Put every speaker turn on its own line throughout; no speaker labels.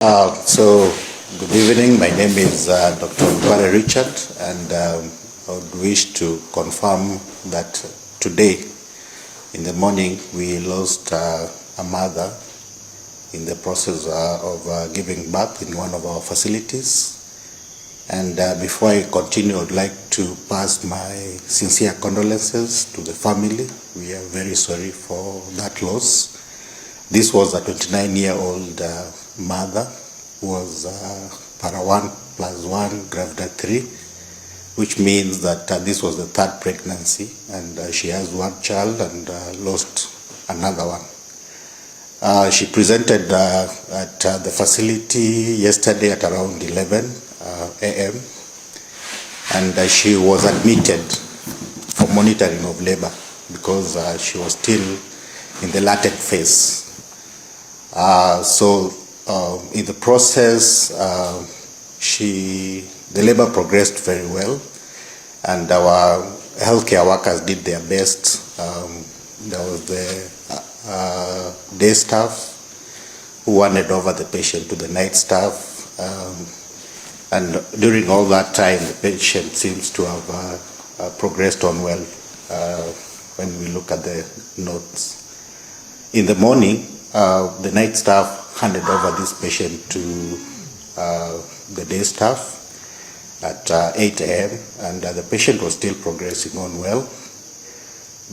So, good evening. My name is Dr. Okware Richard, and I would wish to confirm that today in the morning we lost a mother in the process of giving birth in one of our facilities. And before I continue, I would like to pass my sincere condolences to the family. We are very sorry for that loss. This was a 29-year-old mother who was para 1 plus 1 gravida 3, which means that this was the third pregnancy, and she has one child and lost another one. She presented at the facility yesterday at around 11 a.m. and she was admitted for monitoring of labor because she was still in the latent phase. So in the process, the labor progressed very well, and our healthcare workers did their best. There was the day staff who handed over the patient to the night staff. And during all that time, the patient seems to have progressed on well when we look at the notes. In the morning, the night staff handed over this patient to the day staff at 8 a.m. and the patient was still progressing on well.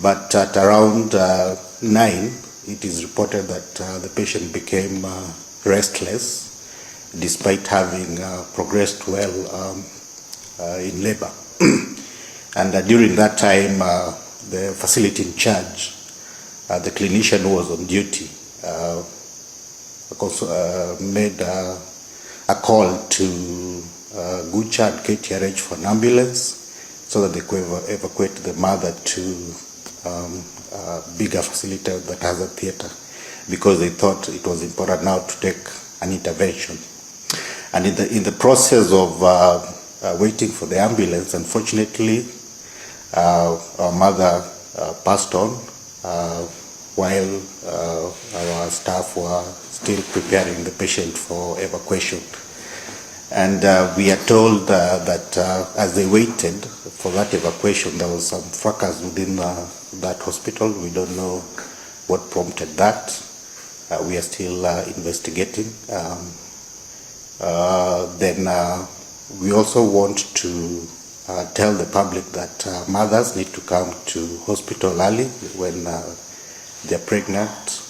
But at around 9, it is reported that the patient became restless despite having progressed well in labor. And during that time, the facility in charge, the clinician who was on duty, also made a call to Gucha and KTRH for an ambulance so that they could evacuate the mother to a bigger facility that has a theater, because they thought it was important now to take an intervention. And in the process of waiting for the ambulance, unfortunately, our mother passed on while our staff were still preparing the patient for evacuation. And we are told that as they waited for that evacuation, there was some fracas within that hospital. We don't know what prompted that. We are still investigating. Then we also want to tell the public that mothers need to come to hospital early when they're pregnant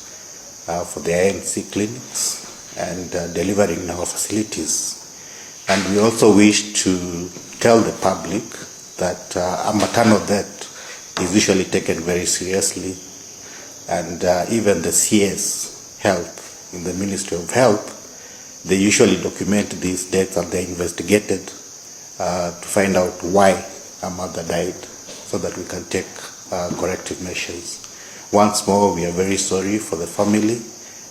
for their ANC clinics and delivering in our facilities. And we also wish to tell the public that a maternal death is usually taken very seriously, and even the CS Health in the Ministry of Health, they usually document these deaths and they're investigated to find out why a mother died so that we can take corrective measures. Once more, we are very sorry for the family,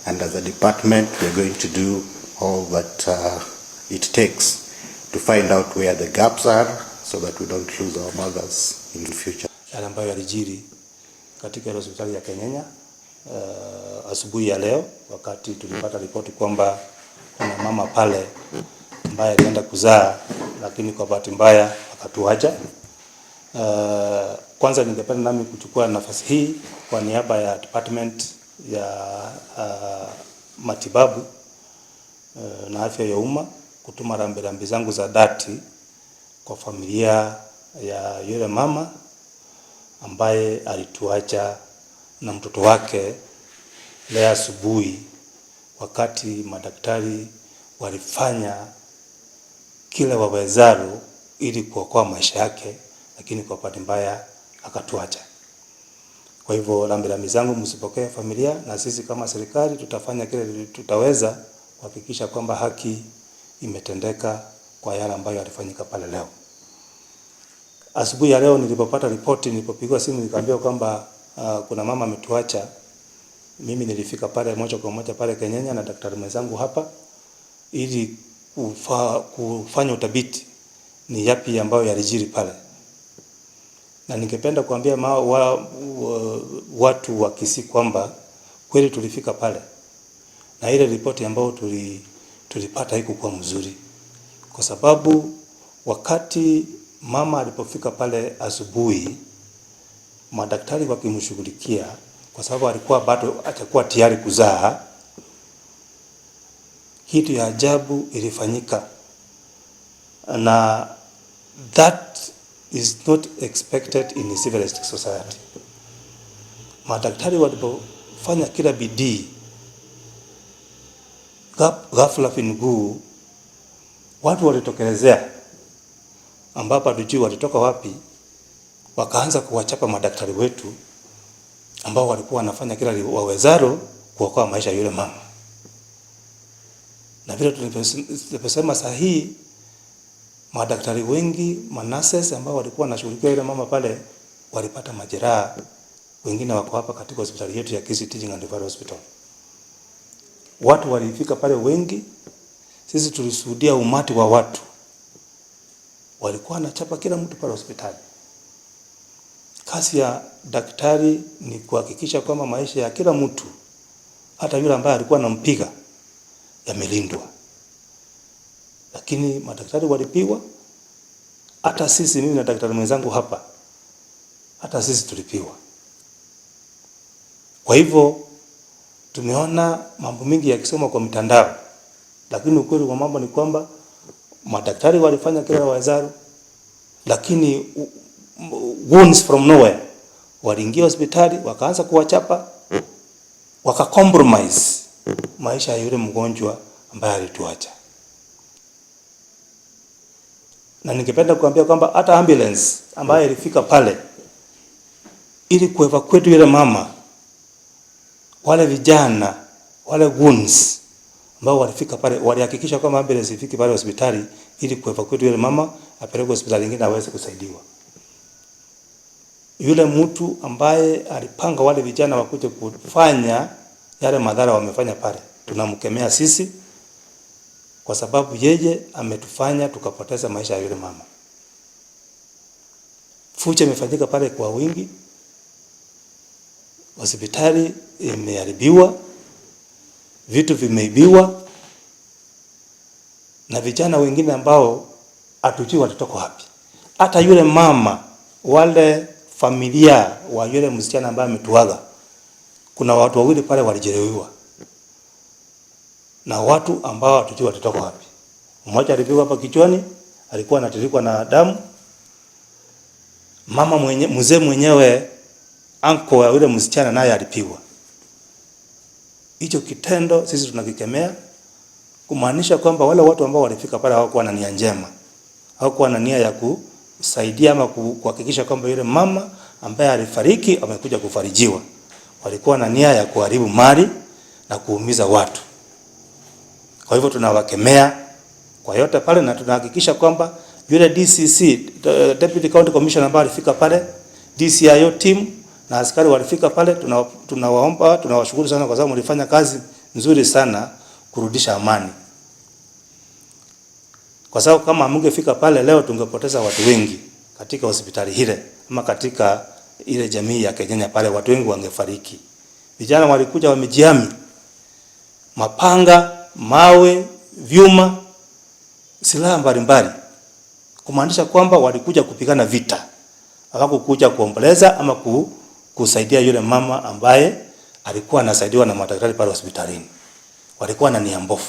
and as a department, we are going to do all that it takes to find out where the gaps are so that we don't lose our mothers in the future.
Yale ambayo yalijiri katika ile hospitali ya Kenyenya asubuhi ya leo, wakati tulipata ripoti kwamba kuna mama pale ambaye alienda kuzaa, lakini kwa bahati mbaya akatuacha. Kwanza ningependa nami kuchukua nafasi hii kwa niaba ya department ya matibabu na afya ya umma kutuma rambirambi zangu za dhati kwa familia ya yule mama ambaye alituacha na mtoto wake leo asubuhi, wakati madaktari walifanya kile wawezalo ili kuokoa maisha yake, lakini kwa bahati mbaya akatuacha. Kwa hivyo rambirambi zangu mzipokee familia, na sisi kama serikali tutafanya kile tutaweza kuhakikisha kwamba haki imetendeka kwa yale ambayo yalifanyika pale leo. Asubuhi ya leo nilipopata ripoti, nilipopigiwa simu nikaambiwa kwamba kuna mama ametuacha. Mimi nilifika pale moja kwa moja pale Kenyenya na daktari mwenzangu hapa ili kufanya uthabiti ni yapi ambayo yalijiri pale, na ningependa kuambia watu wa Kisii kwamba kweli tulifika pale na ile ripoti ambayo tulipata haikuwa mzuri, kwa sababu wakati mama alipofika pale asubuhi, madaktari wakimshughulikia, kwa sababu alikuwa bado hajakuwa tayari kuzaa, kitu ya ajabu ilifanyika, na that is not expected in a civilized society. Madaktari walipofanya kila bidii, ghafla bin vuu watu walitokelezea, ambapo hatujui walitoka wapi, wakaanza kuwachapa madaktari wetu ambao walikuwa wanafanya kila wawezalo kuokoa maisha ya yule mama. Na vile tulivyosema sahihi, madaktari wengi manurses ambao walikuwa wanashughulikia yule mama pale walipata majeraha, wengine wako hapa katika hospitali yetu ya Kisii Teaching and Referral Hospital. Watu walifika pale wengi, sisi tulishuhudia umati wa watu walikuwa wanachapa kila mtu pale hospitali. Kazi ya daktari ni kuhakikisha kwamba maisha ya kila mtu, hata yule ambaye alikuwa anampiga, yamelindwa. Lakini madaktari walipigwa, hata sisi, mimi na daktari mwenzangu hapa, hata sisi tulipigwa. Kwa hivyo tumeona mambo mengi yakisoma kwa mitandao, lakini ukweli wa mambo ni kwamba madaktari walifanya kila wawezalo, lakini goons from nowhere waliingia hospitali wakaanza kuwachapa, wakacompromise maisha ya yule mgonjwa ambaye alituacha. Na ningependa kuambia kwamba hata ambulance ambayo ilifika pale ili kuevacuate yule mama, wale vijana wale goons ambao walifika pale walihakikisha kwamba ambulance ifike pale hospitali ili kuevacuate yule mama apelekwe hospitali nyingine aweze kusaidiwa. Yule mtu ambaye alipanga wale vijana wakuje kufanya yale madhara wamefanya pale, tunamkemea sisi kwa sababu yeye ametufanya tukapoteza maisha ya yule mama. Fujo imefanyika pale kwa wingi, hospitali imeharibiwa, vitu vimeibiwa, na vijana wengine ambao hatujui walitoka wapi. Hata yule mama, wale familia wa yule msichana ambaye ametuaga, kuna watu wawili pale walijeruhiwa na watu ambao hatujui walitoka wapi. Mmoja alipigwa hapa kichwani, alikuwa anatiririkwa na damu. Mama mwenye, mzee mwenyewe anko wa yule msichana naye alipigwa. Hicho kitendo sisi tunakikemea, kumaanisha kwamba wale watu ambao walifika pale hawakuwa na nia njema, hawakuwa na nia ya kusaidia ama kuhakikisha kwamba yule mama ambaye alifariki amekuja kufarijiwa. Walikuwa na nia ya kuharibu mali na kuumiza watu. Kwa hivyo tunawakemea kwa yote pale, na tunahakikisha kwamba yule DCC, Deputy County Commissioner ambaye alifika pale, DCIO team na askari walifika pale, tunawaomba, tunawashukuru sana kwa sababu mlifanya kazi nzuri sana kurudisha amani, kwa sababu kama mngefika pale leo tungepoteza watu wengi katika hospitali ile ama katika ile jamii ya Kenyenya pale, watu wengi wangefariki. Vijana walikuja wamejihami mapanga, mawe, vyuma, silaha mbalimbali, kumaanisha kwamba walikuja kupigana vita, hawakukuja kuomboleza ama kusaidia yule mama ambaye alikuwa anasaidiwa na madaktari pale hospitalini. Walikuwa na nia mbovu.